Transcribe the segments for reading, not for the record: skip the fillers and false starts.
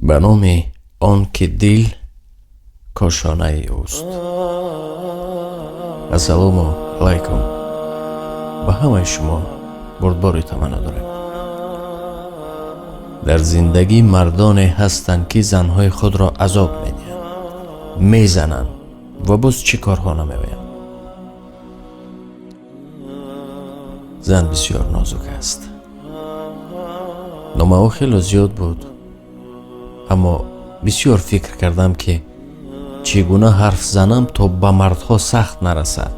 Ба номи он ки дил кошонаи ӯст. Ассалому алайкум. Ба ҳамаи шумо бурдборӣ таманно дорем. Дар зиндагӣ мардоне ҳастанд, ки занҳои худро азоб медиҳанд, мезананд ва боз чӣ корҳо намеоянд. Зан бисёр нозук аст. Номаҳо хеле зиёд буд, аммо бисёр фикр кардам, ки чӣ гуна ҳарф занам, то ба мардҳо сахт нарасад.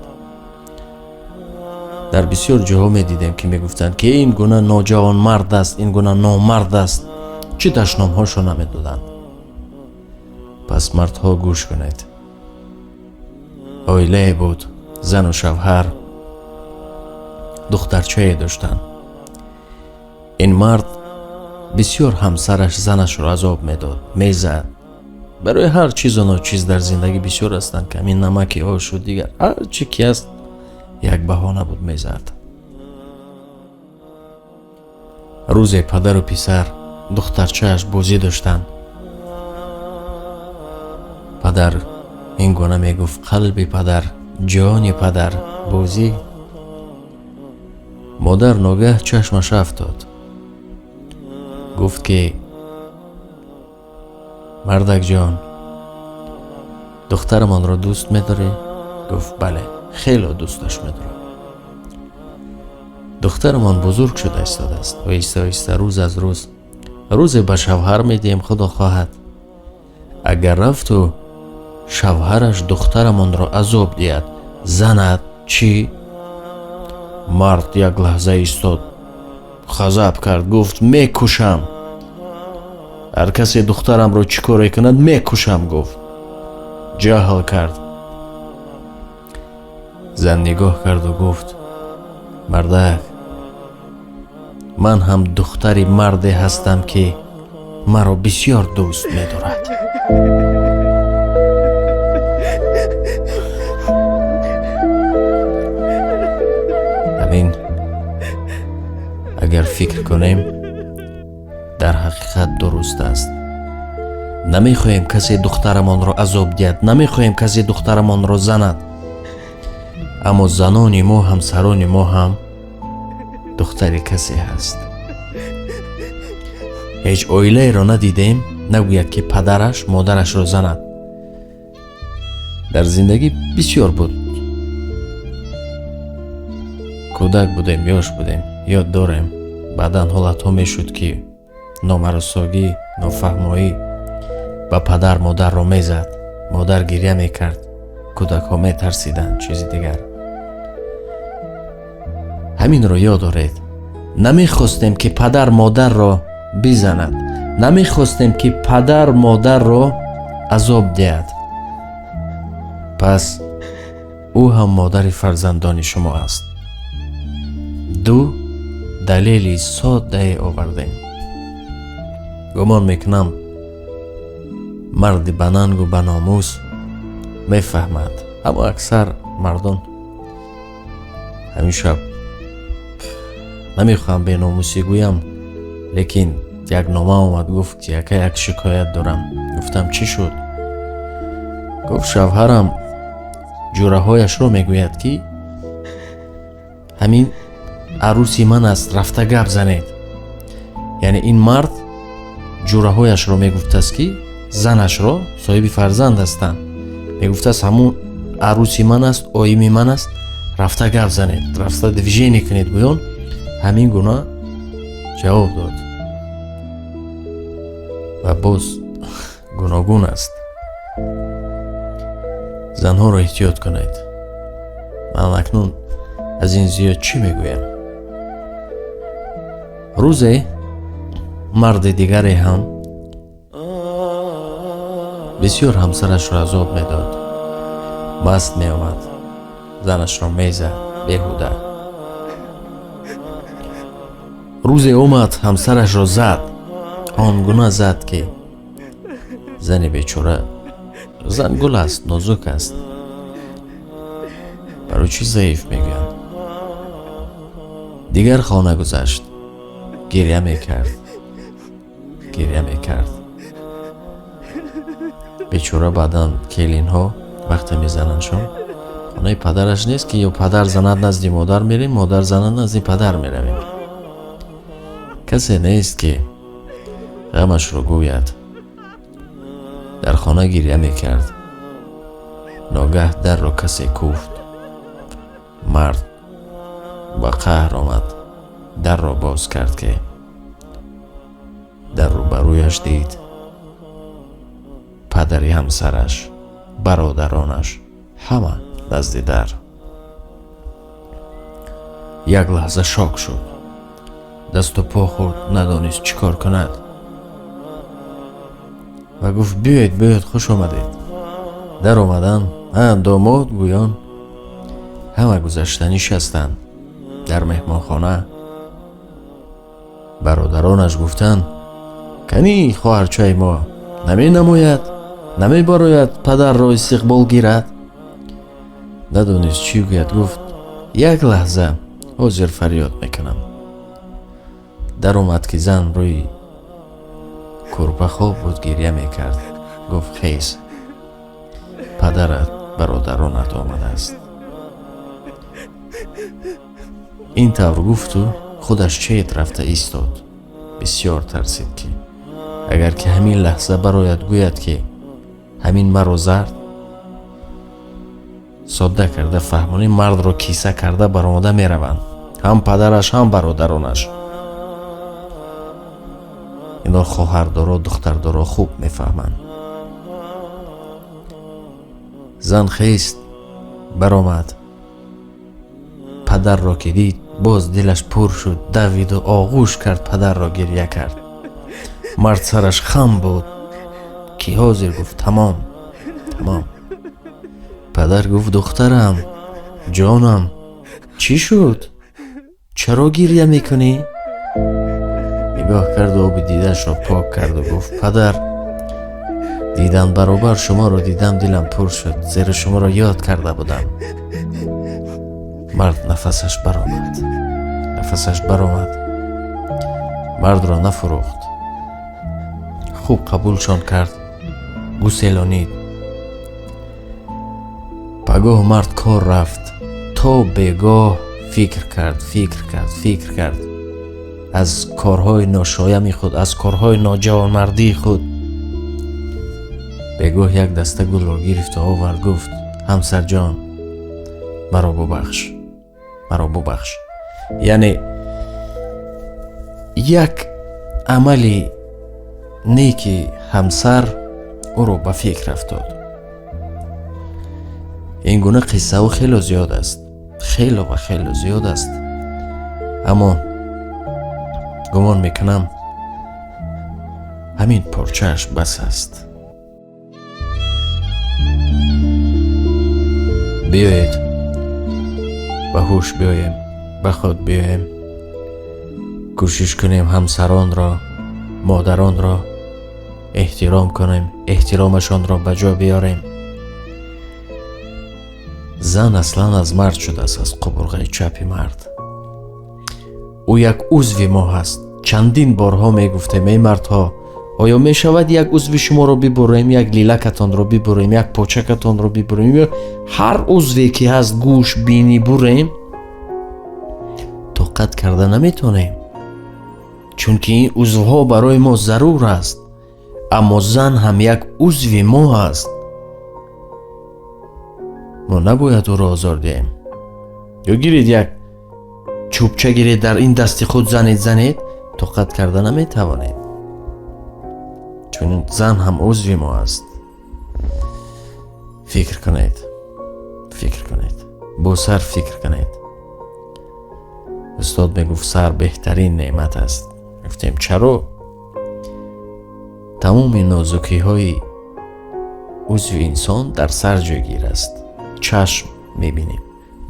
Дар бисёр ҷоҳо медидем, ки мегуфтанд, ки ин гуна ноҷавонмард аст, ин гуна номард аст, чӣ дашномҳошо намедоданд. Пас мардҳо гӯш кунед. Оилае буд, зану шавҳар, духтарчае доштанд. Ин мард бисёр ҳамсараш занашро азоб медод, мезад. Барои ҳар чизу ночиз дар зиндагӣ бисёр ҳастанд, ками намаки ошу дигар ҳар чӣ ки аст, як баҳона буд, мезад. Рӯзе падару писар духтарчааш бозӣ доштанд. Падар ин гуна мегуфт: қалби падар, ҷони падар, бозӣ. Модар ногаҳ чашмаш афтод. Гуфт, ки мардакҷон, духтарамонро дӯст медорӣ? Гуфт: бале, хеле дӯсташ медорам. Духтарамон бузург шуда истодааст. Оҳиста оҳиста, рӯз аз рӯз, рӯзе ба шавҳар медиҳем, худо хоҳад. Агар рафту шавҳараш духтарамонро азоб диҳад, занад, чӣ? Мард як лаҳза истод, ғазаб кард, гуфт: мекушам. Ҳар касе духтарамро чӣ коре кунад, мекушам, гуфт. Ҷаҳл кард. Зан нигоҳ карду гуфт: мардак, ман ҳам духтари марде ҳастам, ки маро бисёр дӯст медорад. Ҳамин агар фикр кунем, дар ҳақиқат дуруст аст. Намехоҳем касе духтарамонро азоб диҳад, намехоҳем касе духтарамонро занад, аммо занони мо, ҳамсарони мо ҳам духтари касе ҳаст. Ҳеҷ оилаеро надидем, нагӯяд, ки падараш модарашро занад. Дар зиндагӣ бисёр буд. Кӯдак будем, ёш будем, ёд дорем. Баъдан ҳолатҳо мешуд, ки номаросогӣ, нофаҳмоӣ ба падар модарро мезад, модар гиря мекард, кӯдакҳо метарсиданд, чизи дигар. Ҳаминро ёд доред. Намехостем, ки падар модарро бизанад, намехостем, ки падар модарро азоб диҳад. Пас ӯ ҳам модари фарзандони шумо аст. Ду далели соддае овардем. Гумон мекунам, марди ба нангу ба номус мефаҳмад, аммо аксар мардон ҳамин шаб намехоҳам беномусӣ гӯям, лекин як нома омад, гуфт: яка, як шикоят дорам. Гуфтам: чӣ шуд? Гуфт: шавҳарам ҷӯраҳояшро мегӯяд, ки ҳамин арӯси ман аст, рафта гап занед. Яъне ин мард ҷӯраҳояшро мегуфтааст, ки занашро соҳиби фарзанд ҳастанд, мегуфтааст: ҳамун арӯси ман аст, оими ман аст, рафта гап занед, рафта движение кунед. Гӯён ҳамин гуна ҷавоб дод. Ва боз гуногун аст. Занҳоро эҳтиёт кунед. Ман акнун аз ин зиёд чӣ мегӯям? Рӯзе марди дигаре ҳам бисёр ҳамсарашро азоб медод. Маст меомад, занашро мезад беҳуда. Рӯзе омад, ҳамсарашро зад, он гуна зад, ки зани бечора, зан гул аст, нозук аст, барои чӣ заиф мегӯянд. Дигар хона гузашт, гиря мекард, гиря мекард. Бечора баъдан келинҳо вақте мезанандшон, хонаи падараш нест, ки ё падар занад назди модар мерем, модар занад назди падар меравем. Касе нест, ки ғамашро гӯяд. Дар хона гиря мекард. Ногаҳ дарро касе кӯфт. Мард ба қаҳр омад, дарро боз кард, ки дар рӯбарӯяш дид падари ҳамсараш, бародаронаш ҳама назди дар. Як лаҳза шок шуд, дасту по хӯрд, надонист чӣ кор кунад ва гуфт: биёед, биёед, хуш омадед. Дар омадан, домод гӯён ҳама гузашта нишастанд дар меҳмонхона. Бародаронаш гуфтанд: кани хоҳарчаи мо наменамояд, намебарояд падарро истиқбол гирад? Надонист чӣ гӯяд, гуфт: як лаҳза, ҳозир фарёд мекунам. Даромад, ки зан рӯи кӯрпа хоб буд, гиря мекард. Гуфт: хез, падарат, бародаронат омадааст. Ин тавр гуфту худаш чет рафта истод. Бисёр тарсид, ки агар ки ҳамин лаҳза барояд, гӯяд, ки ҳамин маро зард, содда карда фаҳмонӣ, мардро киса карда баромада мераванд, ҳам падараш, ҳам бародаронаш. Ино хоҳардоро, духтардоро хуб мефаҳманд. Зан хест, баромад. Падарро ки дид, боз дилаш пур шуд, давиду оғӯш кард падарро, гиря кард. Мард сараш хам буд, ки ҳозир гуфт: тамом, тамом. Падар гуфт: духтарам, ҷонам, чӣ шуд? Чаро гиря мекунӣ? Нигоҳ карду оби дидаашро пок карду гуфт: падар, дидан баробар шуморо дидам, дилам пур шуд, зеро шуморо ёд карда будам. Мард нафасаш баромад, нафасаш баромад. Мардро нафурӯхт, хуб қабулшон кард, гуселонид. Пагоҳ мард кор рафт. То бегоҳ фикр кард, фикр кард, фикр кард аз корҳои ношоями худ, аз корҳои ноҷавонмардии худ. Бегоҳ як даста гулро гирифту овард, гуфт: ҳамсарҷон, маро бубахш, маро бубахш. Яъне як амали неки ҳамсар ӯро ба фикр афтод. Ин гуна қиссаҳо хело зиёд аст, хело ва хело зиёд аст, аммо гумон мекунам ҳамин порчааш бас аст. Биёед ба ҳуш биёем, ба худ биёем, кӯшиш кунем ҳамсаронро, модаронро эҳтиром кунем, эҳтиромашонро ба ҷо биёрем. Зан аслан аз мард шудааст, аз қубурғаи чапи мард. Ӯ як узви мо ҳаст. Чандин борҳо мегуфтем: эй мардҳо, оё мешавад як узви шуморо бибурем, як лилакатонро бибурем, як почакатонро бибурем, ё ҳар узве ки ҳаст, гӯш, бинӣ бурем? Тоқат карда наметонем, чунки ин узвҳо барои мо зарур аст. Аммо зан ҳам як узви мо аст. Мо набояд ӯро озор диҳем. Ё гиред як чӯбча, гиред дар ин дасти худ занед, занед, тоқат карда наметавонед, чун зан ҳам узви мо аст. Фикр кунед, фикр кунед, бо сар фикр кунед. Устод мегуфт: сар беҳтарин неъмат аст. Гуфтем: чаро? Тамоми нозукиҳои узви инсон дар сар ҷойгир аст. Чашм мебинем,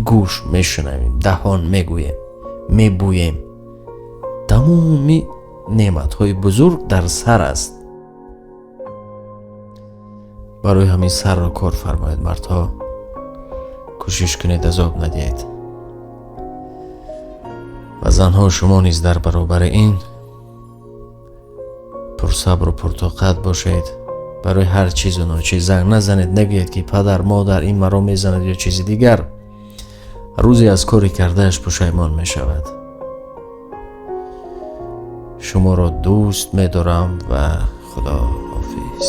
гӯш мешунавем, даҳон мегӯем, мебӯем. Тамоми неъматҳои бузург дар сар аст. Барои ҳамин сарро кор фармоед, мардҳо. Кӯшиш кунед азоб надиҳед. Ва занҳо, шумо низ дар баробари ин пурсабру пуртоқат бошед. Барои ҳар чизу ночиз занг назанед, нагӯед, ки падар, модар, ин маро мезанад ё чизи дигар. Рӯзе аз кори кардааш пушаймон мешавад. Шуморо дӯст медорам ва Худо ҳофиз.